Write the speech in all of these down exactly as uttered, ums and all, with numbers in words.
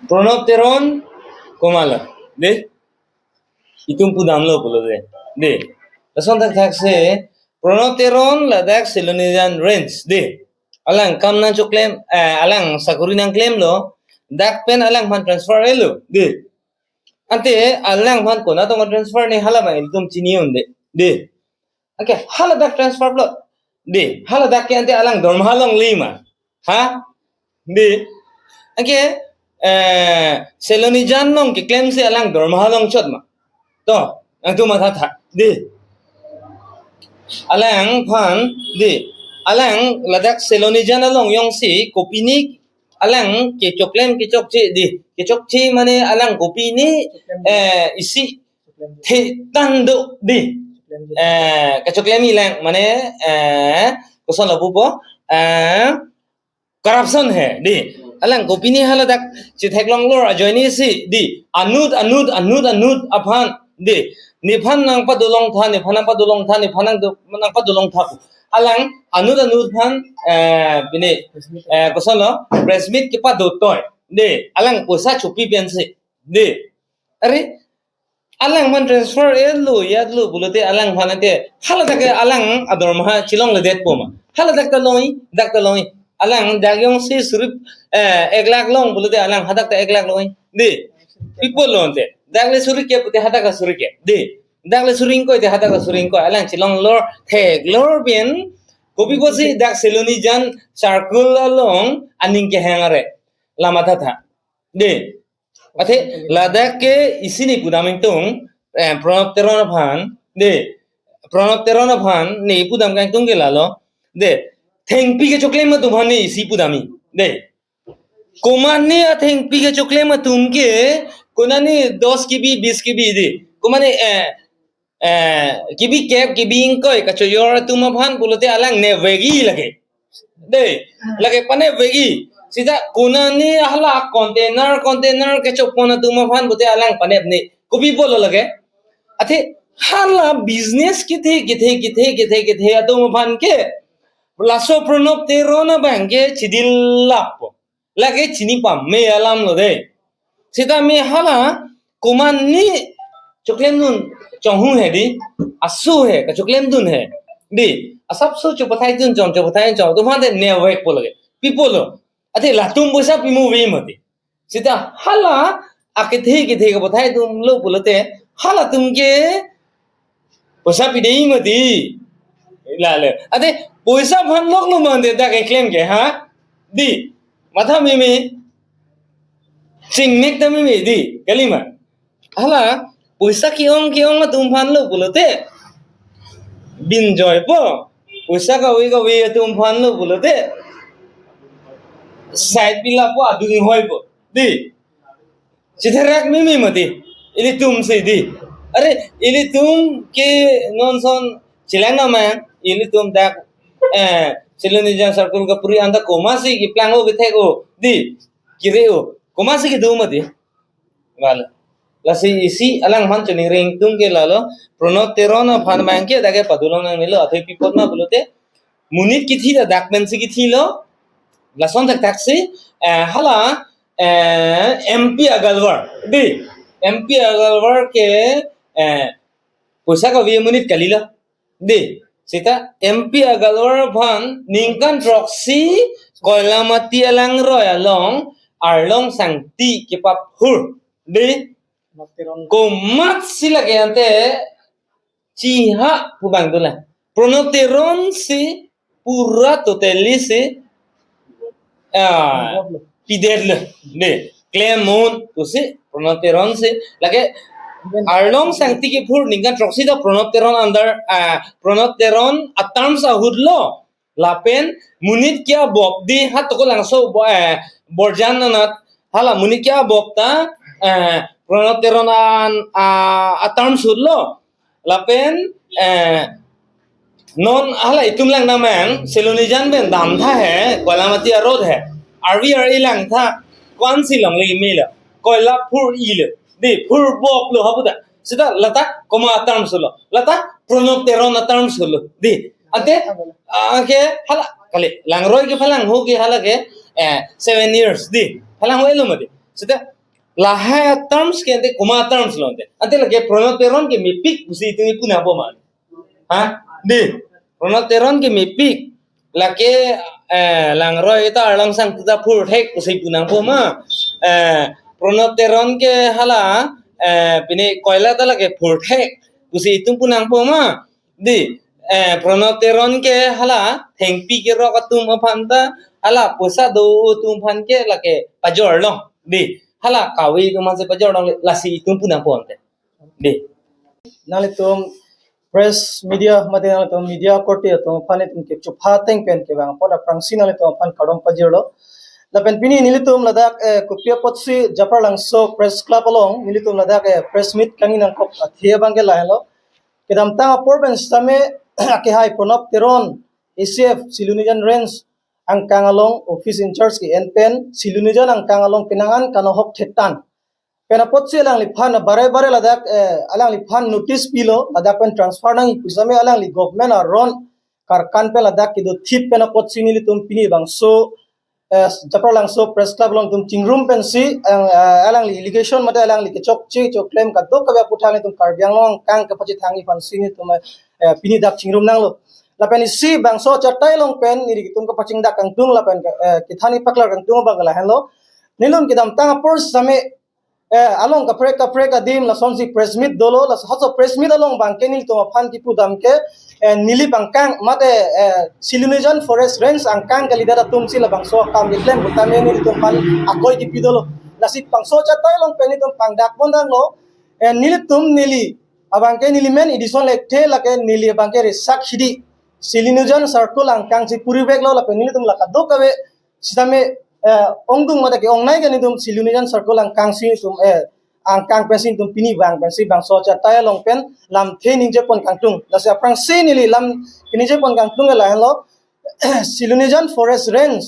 Pranab Teron, komatlo? Dei. Itum pudamlo pulote. Dei. Lason thakthak si, Pranab Teron ladak Silonijan Range. Dei. Alang kam nangchoklem, eh, alang sakori nangklemlo. Dak pen alangphan transfer etlo. Dei. Ante alangphan konat tong transfer ne hala abang ilitum chini un-e. Dei. Anke hala dak transfer lo. Dei. Hala dak ke ante alang dormaha longle ma? Ha? Dei. Anke, eh, Silonijan along keklem si alang dormaha longchot ma? To, nangtum mathatha. Dei. Alangphan, dei. Alang ladak Silonijan along jongsi kopine alang kechoklem kechokche, dei. Kechokche mane alang kopine, eh, isi thek tang do, dei. Eh, kechoklemji lang mane, eh, kosonlo pupo, eh, corruption he, dei. Alang kopine hala dak chetheklonglor ajoine si, dei. Anut, anut, anut, anut aphan, dei. Nephan nangpado longtha, nephan nangpado longtha, nephan nang do, nangpado longtha. Alang anut anut aphan, eh, pine, eh, kosonlo, press meet kepado toi. Dei, alang poisa chopi pensi. Dei. Are, alangphan transfer etlo, etlo pulote alangphan ante, hala dak ke alang adormaha chelongledetpo ma? Hala dak ta longji, dak ta longji. Alang dak jongsi suri, eh, ek lakh long pulote alang hadak ta ek lakh longji. Dei. Pi apotlo ante. Dak le suri kep pute hadak ta suri kep. Dei. Dak le suri ingkoi te hadak ta suri ingkoi. Alang chelonglor, theklor pen. Kopi apotsi dak Silonijan circle along aning kehang are. La mathatha. Dei. Athe ladak ke isi ne pudam ingtung, eh, Pranab Teron aphan, dei. Pranab Teron aphan ne pudam kangtung ke lalo. Dei. Thengpi kechoklem atum aphan ne isi pudamji. Dei. Komatne athengpi kechoklem atum ke, konatne dos kibi, bis kibi, dei. Komatne, eh, eh, kibi kep, kibi ingkoi kachojor atum aphan pulote alang nevekji lake. Dei, lake panevekji. Seta konatne hala container, container kechopon atum aphan pulote alang panepne. Kopi apotlo lake? Athe hala business kethe, kethe, kethe, kethe, kethe atum aphan ke laso Pranab Teron abang ke chidil lapo. Lake chini pame alamlo dei. Seta me hala komatne choklemdun chonghu he dei. Aso he, kachoklemdun he. Dei, asapso chopathaidun chong, chopathaidun chong. Atum aphan te nevekpo lake. Pi apotlo? Athe latum poisa pimo ave mati. Seta hala akethe kethe kapathai atumlo pulote halatum ke poisa pidei mati. Lale. Athe poisa aphan loklo mante dak keklem ke, ha? Dei. Matha meme. Chingnek ta meme dei. Kali ma? Hala, poisa ke-ong ke-ong atum aphanlo pulote binjoipo. Poisa kave kave atum aphanlo pulote side pilapo, adung hoipo. Dei. Chitherak meme mati. Ilitum si dei. Are, ilitum ke non ason chelang nama, ilitum dak, eh, Silonijan circle kapuri anta komatsi keplang-o kethek-o dei. Kere-o. Komatsi kedo mati. Lalo. Lasi isi alangphan choningri ingtung ke lalo. Pranab Teron aphan abang ke dak ke padolong nangnelo, athe pi apot ma pulote monit kithi ta dak pensi kithilo. Lason thakthak si, eh, hala, eh, M P agalwar. Dei, M P agalwar ke, eh, poisa kave amonit kalilo. Dei, seta M P agalwar aphan ningkan throksi Koilamati alangroi along Arlong Sangti kepaphur. Dei, komatsi lake ante chiha pu abang dolang. Pranab Teron si pura totally si, ah, pidetlo. Dei, klem un pusi Pranab Teron si. Lake Arlong Sangti kephur ningkan throksi ta Pranab Teron under, ah, Pranab Teron aterms ahutlo. Lapen monit ke-abop dei, ha Tokolangso bo-, eh, Borjan anat, hala monit ke-abop ta, eh, Pranab Teron an, ah, aterms ahutlo. Lapen, eh, non hala itum lang namang, Silonijan pen damtha he, Koilamati a-road he. Arvi ar-e langtha, ko-ansi longle melo. Koila phur-ilo. Dei, phurboplo ha puta. Seta lata komat aterms ahutlo. Lata Pranab Teron aterms ahutlo. Dei. Ante, ah, ke hala, kali, langroi kephalangho ke hala ke, eh, seven years. Dei. Phalangho etlo mati. Seta lahai terms ke ante komat terms lo ante. Ante lake Pranab Teron ke mepik pusi itum ipu nangpo ma? Ha? Dei. Pranab Teron ke mepik. Lake, eh, langroi ta arlongsang ta phurthek pusi ipu nangpo ma? Eh, Pranab Teron ke hala, eh, pine koila ta lake phurthek pusi itum pu nangpo ma? Dei. Eh, Pranab Teron ke hala thengpi kerok atum aphan ta, hala poisa do atum aphan ke lake pajor long. Dei. Hala kave atum aphan si pajor longle, lasi itum pu nangpo ante. Dei. Nanglitum press media mate nanglitum media korte atum aphan itum kepchopha ateng pen kevang apot aphrangsi nanglitum aphan kardom pajirlo. Lapen pini nelitum ladak, eh, kopi apotsi Japralangso Press Club along nelitum ladak, eh, press meet kangni nangkok athe abang ke lahelo. Kedamtang apor pen sitame akehai Pranab Teron, A C F, Silonijan Range angkang along office in charge ke-en pen Silonijan angkang along penang an kanohok thetan pen apotsi alangliphan bare bare ladak, eh, alangliphan notice pilo, ladak pen transfer nangji pu sitame alangli government aron karkan pen ladak kedothip pen apotsi nelitum pini bangso, eh, Japralangso Press Club along itum chingrum pensi, ang, eh, alangli allegation mate alangli kechokche choklem kadokave aputhak nelitum Karbi Anglong angkang kepachethangji aphansi nelitum, eh, pini dak chingrum nanglo. Lapen isi bangso achatai along pen neli itum kepachingdak kangtung lapen, eh, kethan kepaklar kangtung abang lahenlo. Nelitum kedamtang apor sitame, eh, along kaprek kaprek adim lasonsi press meet dolo, laso press meet along abang ke nelitum aphan kipudam ke, eh, neli abang kang mate, eh, Silonijan Forest Range angkang kalidet atumsi labangso akam keklem pu tame nelitum aphan akoi kipi dolo. Lasi bangso achatai along pen nelitum pangdak pon tanglo, eh, nelitum neli abang ke neli men Edison Lekthe, lake neli abang ke resak hidi Silonijan Circle angkangsi puribek lo, lapen nelitum la kadokave sitame, eh, ongdung mate ke-ongnei ke nelitum Silonijan Circle angkangsi itum, eh, angkang pensi itum pini vang pensi bangso achatai along pen lamthe ningje pon kangtung. Lasi aphrangsi neli lam ningje pon kangtung ke lahenlo, Silonijan Forest Range,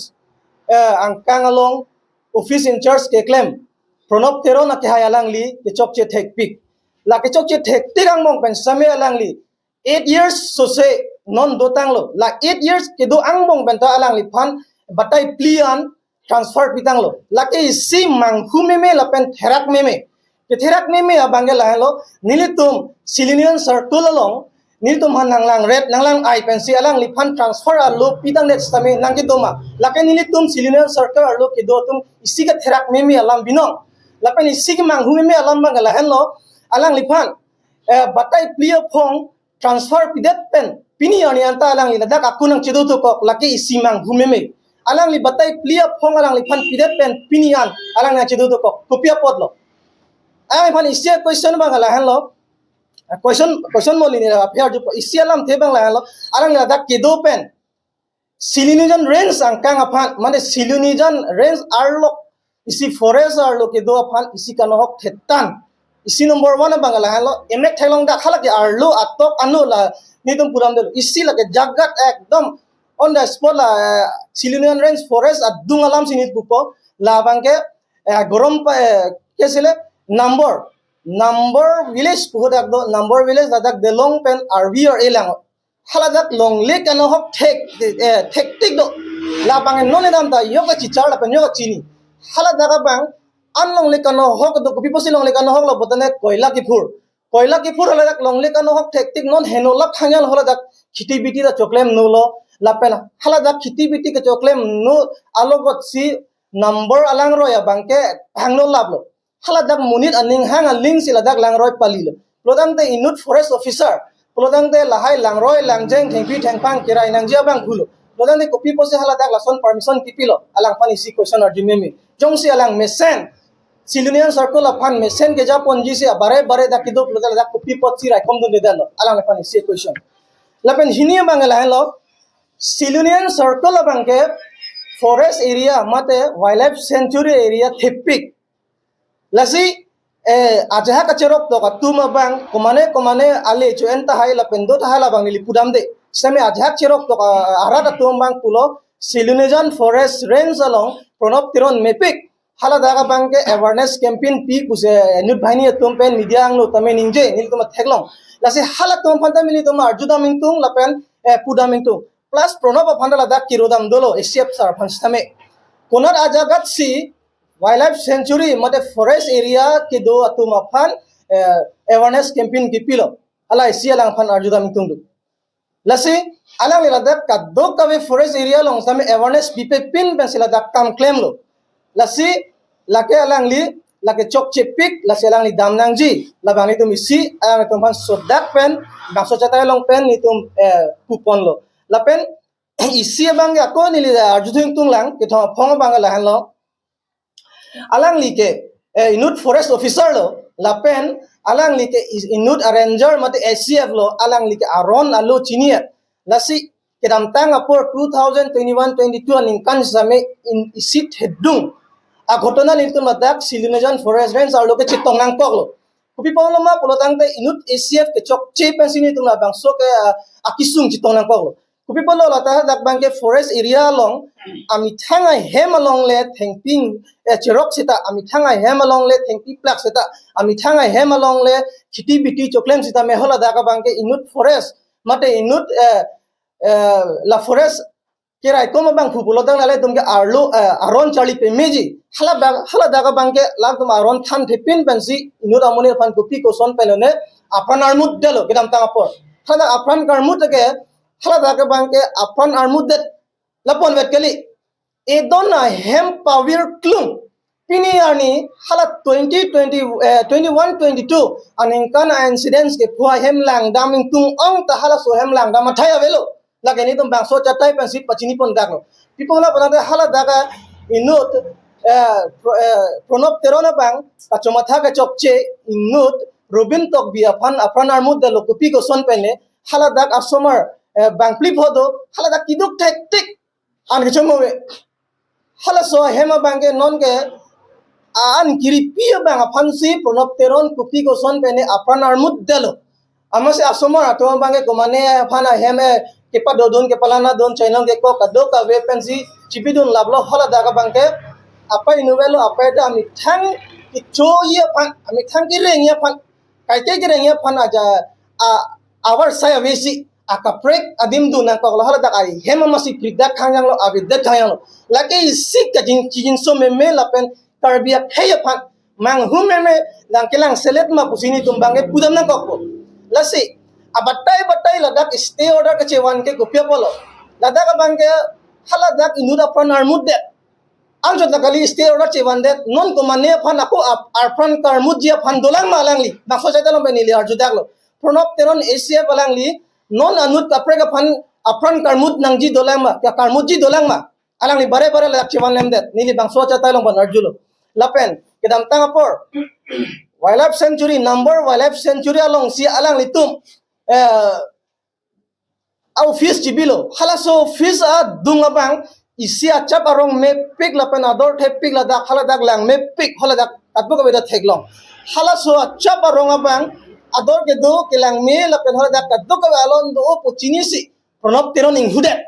eh, angkang along office in charge keklem Pranab Teron akehai alangli kechokche thekpik. La kechokche thektik angbong pen sitame alangli eight years sose non dotanglo. La eight years kedo angbong pen ta alangliphan batai phli an transfer pitanglo. Lake isi manghu meme lapen therak meme. Ketherak meme abang ke lahenlo, nelitum Silonijan Circle along nelitum aphan nanglang ret nanglang ai pensi alangliphan transfer arlo pitangdet sitame nangkedoma. Lake nelitum Silonijan Circle arlo kedo atum isi ketherak meme alam binong. Lapen isi kemanghu meme alam abang ke lahenlo, alangliphan, eh, batai phli aphong transfer pidet pen pini arni anta alangli ladak akun nangchedo dokok, lake isi manghu meme. Alangli batai phli aphong alangliphan pidet pen pini an alang nangchedo dokok. Kopi apotlo? Alangliphan isi question abang lahenlo. Ah, question, question mo lini la apher jupo isi alamthe abang lahenlo. Alangli ladak kedo pen Silonijan Range angkang aphan, mane Silonijan Range arlo, isi forest arlo kedo aphan isi kanohok thetan. Isi number one abang lahenlo, emek theklong dak halake arlo atok anu la nelitum pudam dolo. Isi lake jagat ekdom on the spot la, eh, Silonijan Range forest adung alamsi neli pupo, labang ke, eh, gorom pa, eh, ke sile number, number village pu dak do, number village ladak delong pen R V R A lang. Haladak longle kanohok thek, eh, thektik do. Labang non edam ta yok chichar lapen yok chini. Haladak abang an longle kanohok do, kopi pusi longle kanohok lo putane koila kephur. Koila kephur haladak longle kanohok thektik non heno lap hangel haladak khiti biti ta choklem nu lo. Lapen haladak khiti biti kechoklem nu alogotsi number alangroi abang ke hangno laplo. Haladak monit aning hang alingsi ladak langroi palilo. Pulotangte inut forest officer, pulotangte lahai langroi langjeng thengpi thengphang kerai nangji abang pulo. Pulotangte kopi pusi haladak lason permission kipilo? Alangphan isi question arju meme. Jongsi alang mesen Silonijan Circle aphan mesen keja ponjisi abare bare dak kedo pulote ladak kopi apotsi raikom dundedetlo? Alangphan isi question. Lapen hini abang lahenlo, Silonijan Circle abang ke forest area mate wildlife sanctuary area thepik. Lasi, eh, ajahak acherok tok atum abang, komane komane ale cho-en tahai lapen do tahai labang neli pudamde. Sitame ajahak cherok tok, ah, arat atum abang pulo, Silonijan Forest Range along Pranab Teron mepik. Haladak abang ke awareness campaign pi pusi, eh, inut banghini atum pen media angno tame ningje, nelitum theklong. Lasi halatum aphan tame nelitum arjudam ingtung lapen, eh, pudam ingtung. Plus Pranab aphan ladak kirodam dolo, A C F sir aphan sitame. Konat ajagatsi wildlife sanctuary mate forest area kedo atum aphan, eh, awareness campaign kipilo. Hala isi alangphan arjudam ingtungduk. Lasi alangli ladak kadokave forest area along sitame awareness pipepin pensi ladak kam klemlo. Lasi lake alangli, lake chokchepik, lasi alangli damnangji. Labang nelitum isi alanglitum aphan sodak pen, bangso achatai along pen nelitum, eh, puponlo. Lapen isi abangke ako neli arjudun ingtunglang, kethom aphong abangke lahenlo. Alangli ke, eh, inut forest officer lo, lapen alangli ke is-, inut a-ranger mate A C F lo, alangli ke aron alo chini-et. Lasi kedamtang apor two thousand twenty-one twenty-two aningkan sitame in isi thedung aghotona nelitum ladak Silonijan Forest Range arlo ke chetong nangkoklo. Kopi pulo ma pulo tangte inut A C F kechokche pensi nelitum labangso ke, ah, akesung chetong nangkoklo. Kopi pulo ladak abangke forest area along amethang ahem along le thengpi, eh, cherok seta, amethang ahem along le thengpi plak seta, amethang ahem along le kheti biti choklem seta meho ladak abangke inut forest mate inut, eh, eh, la forest keraikom abangphu pulo tangte lale atum ke arlo, eh, aron charli pemeji. Hala dak, hala dak abangke latum aron thanthepin pensi inut amonit aphan kopi koson pelone apran armut detlo kedamtang apor. Hala apran karmut ke, hala dak abangke apran armut det lapu-an vet kali. Edon ahem pavir klung. Pini arni hala twenty twenty, eh, twenty-one twenty-two aningkan a-incidents kepho ahem langdam ingtung ong ta halaso ahem langdam athai avelo. Lake nelitum bangso achatai pensi pachini pondaklo. Kopi pulo pulo tangte hala dak inut, eh, Pro-, eh, Pranab Teron abang kachomatha kechokche inut Robin Tokbi aphan apran armut detlo kopi koson pene hala dak asomar, eh, bangphli pho do, hala dak keduk thektik an kechomove. Halaso ahem abangke nonke an kiripi abang aphansi Pranab Teron kopi koson pene apran armut detlo. Amatsi asomar atum abangke komane aphan ahem, eh, kepadodun kepalanadun chainong kekok kadokave pensi chipidun laplo. Hala dak abangke apai inut avelo, apai ta amethang kechoji aphan, amethang kerengji aphan, kaike kerengji aphan aja, a, avarsai avesi akaprek adim dun nangkoklo. Hala dak ahem amatsi predak khangjanglo, avedet khangjanglo. Lake isi kajin, chijinso meme lapen Karbi akhei aphan manghu meme nangkelang selet ma pusi nelitum abangke pudam nangkokpo. Lasi abatai batai ladak stay order kachevan ke kopi apotlo. Ladak abangke hala dak inut apran armut det. Anchot ta kali stay order chevandet, non komane aphan ako ap-, apran karmutji aphan dolang ma alangli. Bangso achatai along pen neli arjudaklo. Pranab Teron A C F alangli non anut kaprek aphan apran karmut nangji dolang ma, ya karmutji dolang ma. Alangli bare bare ladak chevan lemdet, neli bangso achatai along pen arjulo. Lapen kedamtang apor wildlife sanctuary, Nambor Wildlife Sanctuary alongsi alanglitum, eh, a-office chibilo. Halaso office adung abang isi achap arong mepik lapen ador thepik ladak, hala dak lang mepik, hala dak kadokave ta theklong. Halaso achap arong abang ador kedo kelang me lapen hala dak kadokave alon do-o pu chinisi Pranab Teron inghudet.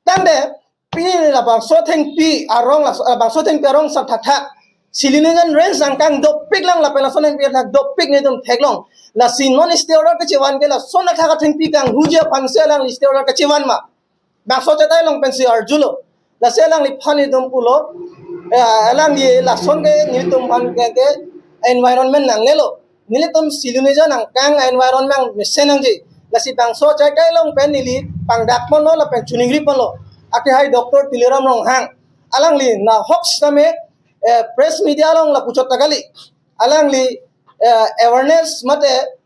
Tangte pini labangso thengpi arong, la, labangso thengpi arong sang thakthak Silonijan Range angkang dopik lang lapen lason thengpi thak dopik nelitum theklong. Lasi non stay order kachevan ke lason thakthak thengpi kanghuji aphansi alangli stay order kachevan ma. Bangso achatai along pensi arjulo. Lasi alangliphan nelitum pulo, eh, alangli lason ke nelitum aphan ke, ke environment nangnelo. Nelitum Silonijan angkang environment mesen nangji. Lasi bangso achatai along pen neli pangdak ponlo lapen choningri ponlo. Akehai Doctor Tuliram Ronghang. Alangli nahok sitame, eh, press media along lapuchot ta kali. Alangli, eh, awareness mate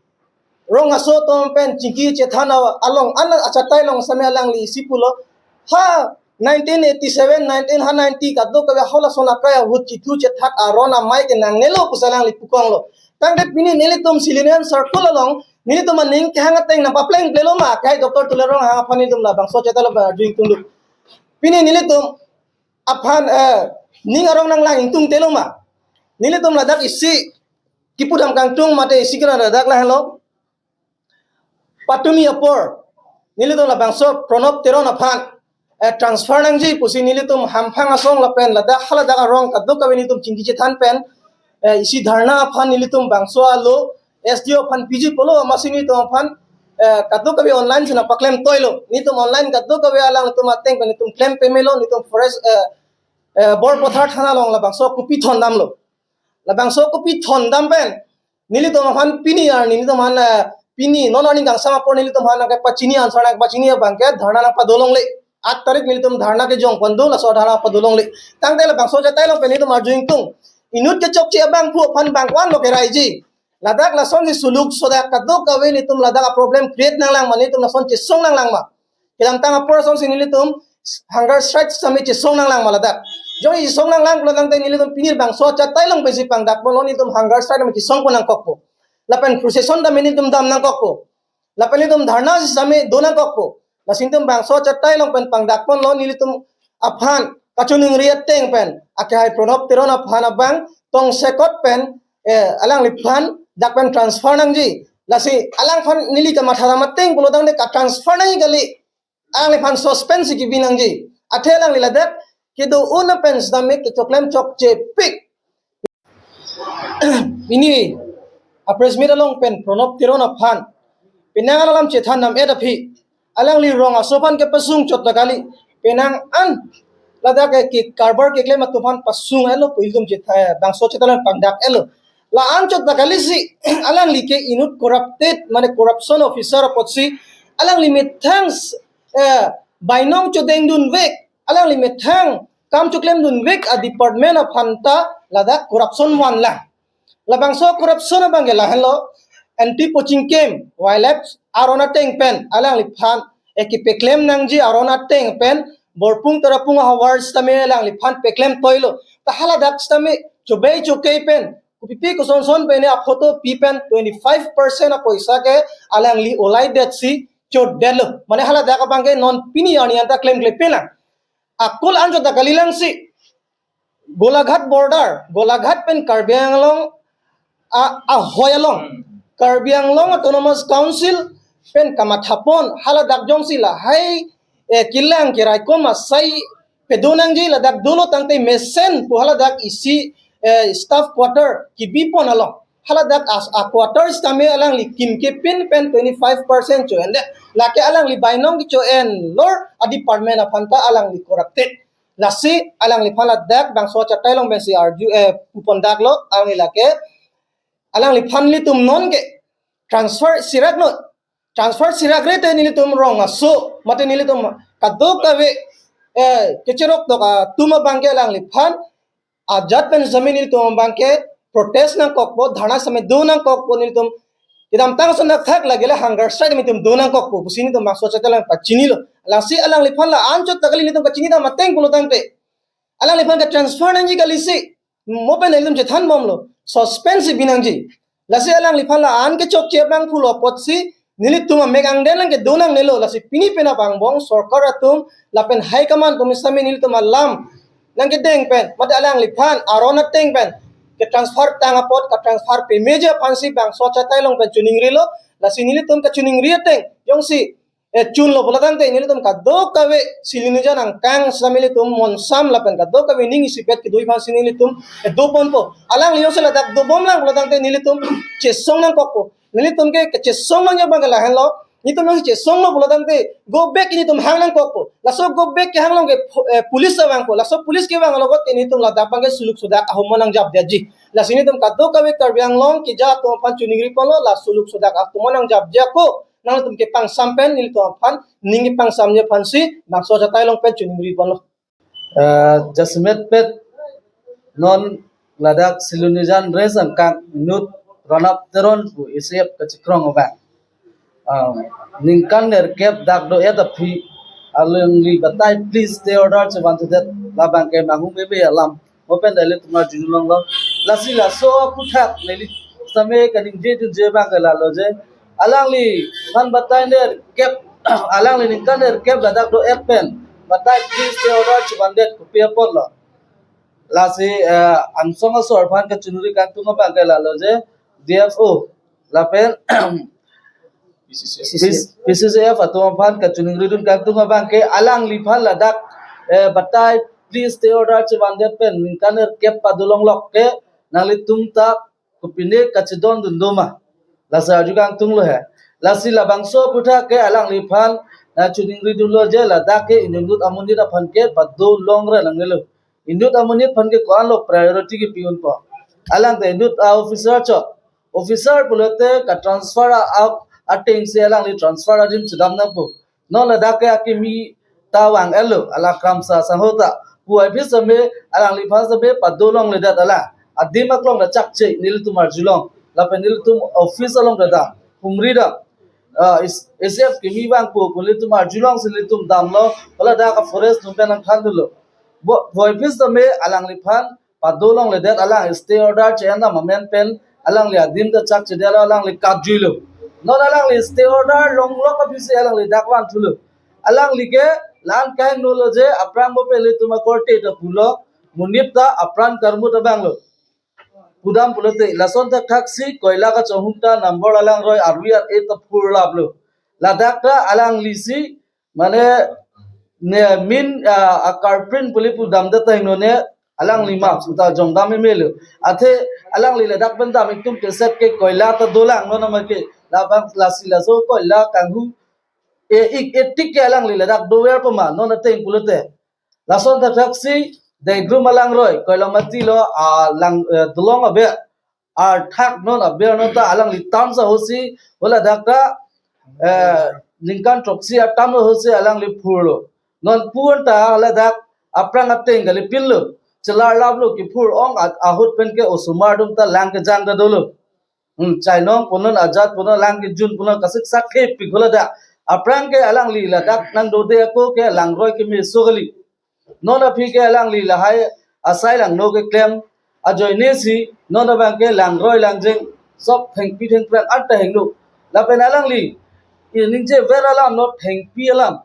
rong aso atum pen chingki chethan a-, along an achatai along sitame alangli isi pulo. Ha nineteen eighty-seven, nineteen, ha ninety kadokave halason akai ahut chithu chethat aron amei ke nangnelo pusi alangli pukonglo. Tangte pini nelitum Silonijan Circle along nelitum aning kehang ateng nangpaplengplelo ma, akehai Doctor Tuliram Ronghang aphan nelitum labangso achatai along arju ingtungduk. Pini nelitum aphan, eh, ning arong nanglang ingtungtelo ma. Nelitum ladak isi kipudam kangtung mate isi kena ladak lahenlo. Patumi apor nelitum labangso Pranab Teron aphan, eh, transfer nangji pusi nelitum Hamphang asong lapen ladak haladak arong kadokave nelitum chingki chethan pen, eh, isi dharna aphan nelitum bangso alo S D O aphan piji pulo, amatsi nelitum aphan, eh, kadokave online si nangpaklem toilo. Nelitum online kadokave alangtum ateng pen nelitum klem pemelo, nelitum forest, eh, eh, Borpathar thana along labangso kopi thondamlo. Labangso kopi thondam pen nelitum aphan pini ar nelitum aphan, eh, pini non arni kangsam apor nelitum aphan nangkepachini, answer nangkepachini abangke dharna nangpadolongle. Aat tarik nelitum dharna kejong pon do, laso dharna padolongle. Tangte labangso achatai along pen nelitum arju ingtung. Inut kechokche abangphu aphan bangkwan lo keraiji. Ladak lasonsi suluk sodak kadokave nelitum ladak a-problem create nanglang ma, nelitum lason chesong nanglang ma. Kedamtang apor asonsi nelitum hunger strike sitame chesong nanglang ma ladak. Jongsi chesong nanglang pulo tangte nelitum pini labangso achatai along pensi pangdak ponlo, nelitum hunger strike sitame chesong pon nangkokpo. Lapen procession sitame nelitum dam nangkokpo. Lapen nelitum dharna sitame do nangkokpo. Lasi nelitum labangso achatai along pen pangdak ponlo, nelitum aphan kachiningri ateng pen akehai Pranab Teron aphan abang tongsekot pen, eh, alangliphan dak pen transfer nangji. Lasi alangphan neli kamatha dam ateng pulo tangte ka-transfer nangji kali. Alangliphan suspense si kebi nangji. Athe alangli ladak kedo-un pen sitame kechoklem chokchepik. Pini a-press meet along pen Pranab Teron aphan penang an alam chethan dam-et aphi, alangli rong aso aphan kepasung chot ta kali. Penang an ladak ke karbar keklem atum aphan pasung-etlo pu ilitum chethan, bangso achatai along pangdak-etlo. La-an chot ta kali si alangli ke inut corrupted, mane corruption officer apotsi alangli methang, eh, bainong chodengdunvek, alangli methang kam choklemdunvek a-department aphan ta ladak corruption vanlang. Labangso corruption abangke lahenlo, anti poaching camp, wildlife aron ateng pen alangliphan, eh, kepaklem nangji aron ateng pen Borpung Tarapung ahavar sitame alangliphan paklem toilo. Ta haladak sitame chobei chokei pen, kopipi kosonson pen a-photo pi pen twenty-five percent apoisa ke alangli olai detsi chodetlo. Mane haladak abangke non pini arni anta klemkle pelang. Akul anjo ta kalilang si Golaghat border, Golaghat pen Karbi Anglong a, ahoi along, Karbi Anglong Autonomous Council pen kamathapon, haladak jongsi lahai, eh, kelang keraikom asai pado nangji, ladak dolo tangte mesen pu haladak isi, eh, staff quarter kebipon along. Haladak as a-quarter sitame alangli kim kepin pen twenty-five percent cho-endet. Lake alangli bainong kecho-enlor a-department aphan ta alangli corrupted. Lasi alangliphan ladak bangso achatai along pensi arju, eh, pupon daklo, alangli lake, alangliphan nelitum non ke transfer sirak non. Transfer sirak re te nelitum rong aso, mate nelitum kadokave, eh, kecherok tok atum abangke alangliphan ajat pen sitame nelitum abangke protest nangkokpo, dharna sitame do nangkokpo nelitum. Kedamtang ason thakthak lagile hunger strike nelitum do nangkokpo pusi nelitum bangso achatai along pachinilo. Lasi alangliphan la-an chot ta kali, nelitum kachini dam ateng pulo tangte alangliphan ke-transfer nangji kali si. Mo pen nelitum chethan bomlo. Suspense si bi nangji. Lasi alangliphan la-an kechokche abangphu lo apotsi nelitum amek angden lang kedo nangnelo. Lasi pini penap angbong sorkar atum lapen high command atum sitame nelitum alam nangkedeng pen, mate alangliphan aron ateng pen ke-transfer tang apot, ka-transfer pemeji aphansi bangso achatai along pen chiningrilo. Lasi nelitum kachiningri ateng jongsi, eh, chunlo pulo tangte nelitum kadokave Silonijan angkang sitame nelitum monsam lapen kadokave ning isipet kedo aphansi nelitum, eh, do ponpo. Alangli jongsi ladak dobomlang pulo tangte nelitum chesong nangkokpo. Nelitum ke kechesong nangji abangke lahenlo. Nelitum jongsi chesonglo pulo tangte go back nelitum hang nangkokpo. Laso go back kehang along ke pho-, eh, police ta vangpo. Laso police kevang alogot ke nelitum ladak abangke suluk sodak ahumon nangjapdetji. Lasi nelitum kadokave Karbi Anglong keja atum aphan chiningri ponlo, la suluk sodak ahumon nangjapdetji ako. Nangtum kepangsam pen nelitum aphan ning kepangsamji aphansi bangso achatai along pen chiningri ponlo. Eh, jasemet pet non ladak Silonijan Range angkang inut Pranab Teron pu A C F kachikrong abang. Ah, ningkan nerkep dak do-et aphi alangli batai please stay order chevanthedet labangke manghumeme alam. Mo pen nelitum arjulonglo. Lasi laso aphuthak neli sitame kaningjedunji abangke lalo je alangliphan batai nerkep, alangli ningkan nerkep ladak do-et pen batai please stay order chevandet kopi apotlo. Lasi, eh, angsong asor aphan kachiningri kangtung abangke lalo je D F O lapen P C C F. P C C F atum aphan kachiningridun kangtung abangke alangliphan ladak, eh, batai please stay order chevandet pen ningkan nerkep padolonglok ke nanglitum ta kopine kachedondun do ma. Lasi arju kangtunglo he. Lasi labangso aphuthak ke alangliphan nangchiningridunlo je ladak ke inutnut amonit aphan ke padolongre nangnelo. Inut amonit aphan ke ko-anlo priority kepi unpo. Alangte inut a-officer chot. Officer pulote ka-transfer a, a, atengsi alangli transfer adim chedam nangpo. Non ladak ke akimi ta vang-etlo, ala Kramsa asangho ta. Puvoiphit sitame alangliphan sitame padolongledet alang. Adim aklong ta chakche nelitum arjulong. Lapen nelitum office along ta dam, humri dam. Ah, is, A C F kimi vangpo pu nelitum arjulongsi nelitum damlo. Hala dak a-forest atum pen nangthandunlo. Bo, puvoiphit sitame alangliphan padolongledet, alang stay order che-en dam amen pen alangli adim ta chakchedetlo, alangli katjuilo. Non alangli stay order longlok aphisi alangli dak vanthulo. Alangli ke la-an kahengnolo je aphrang mo pen ilitum akorte ta pulo, monit ta apran karmut abanglo. Pudam pulote lason thakthaksi koila kachonghong ta number alangroi arvi ar-e ta phurlaplo. Ladak ta alanglisi mane ne min, ah, a-culprit pu ili pudam ta ta hengnone, alangli ma puta jongdam emelo. Athe alangli ladak pen dam itum keset ke koila ta dolang non nama ke. Labang lasi laso koila kanghu e-ik etik ke alangli ladak dover pama non ateng pulote. Lason thakthaksi Degrum alangroi Koilamati lo, ah, lang, eh, dolong aber, arthak non aber non ta alangli town sa hosi, hala dak ta, eh, ningkan throksi atam lo hosi alangli phurlo. Non pu-an ta hala dak aphrang ateng kali pinlo. Chelarlaplo, kiphur-ong at ahut pen ke osomar atum ta lang kejang ta dolo. Hmm, chainong punon, ajat punon, lang kejun punon, kasik sak khepik hala dak. Aphrang ke alangli ladak nangdode ako ke langroi kemeso kali. Non aphi ke alangli lahai asai langno keklem ajoinesi non abang ke langroi langjeng sop thengpi thengphrang anta henglo. Lapen alangli iningje ver alam non thengpi alam.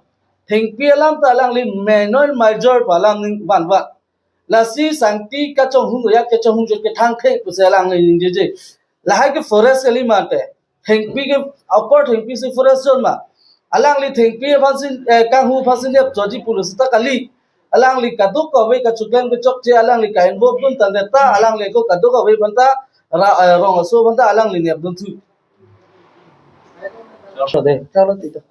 Thengpi alam ta alangli menoi major pu alam ning vanvan. Lasi sangti kachonghong ya kachonghong je kethang thek pusi alangli ningjeje. Lahai ke forest kali mate. Thengpi ke apor thengpi si forest zone ma. Alangli thengpi aphansi, eh, kanghu aphansi nep choji pulo seta kali. Alangli kadokave kachoklem kechokche alangli ka-involve dun tangte ta alangli ko kadokave aphanta ra, eh, rong aso aphanta alangli nepdunthu. Chalo tita.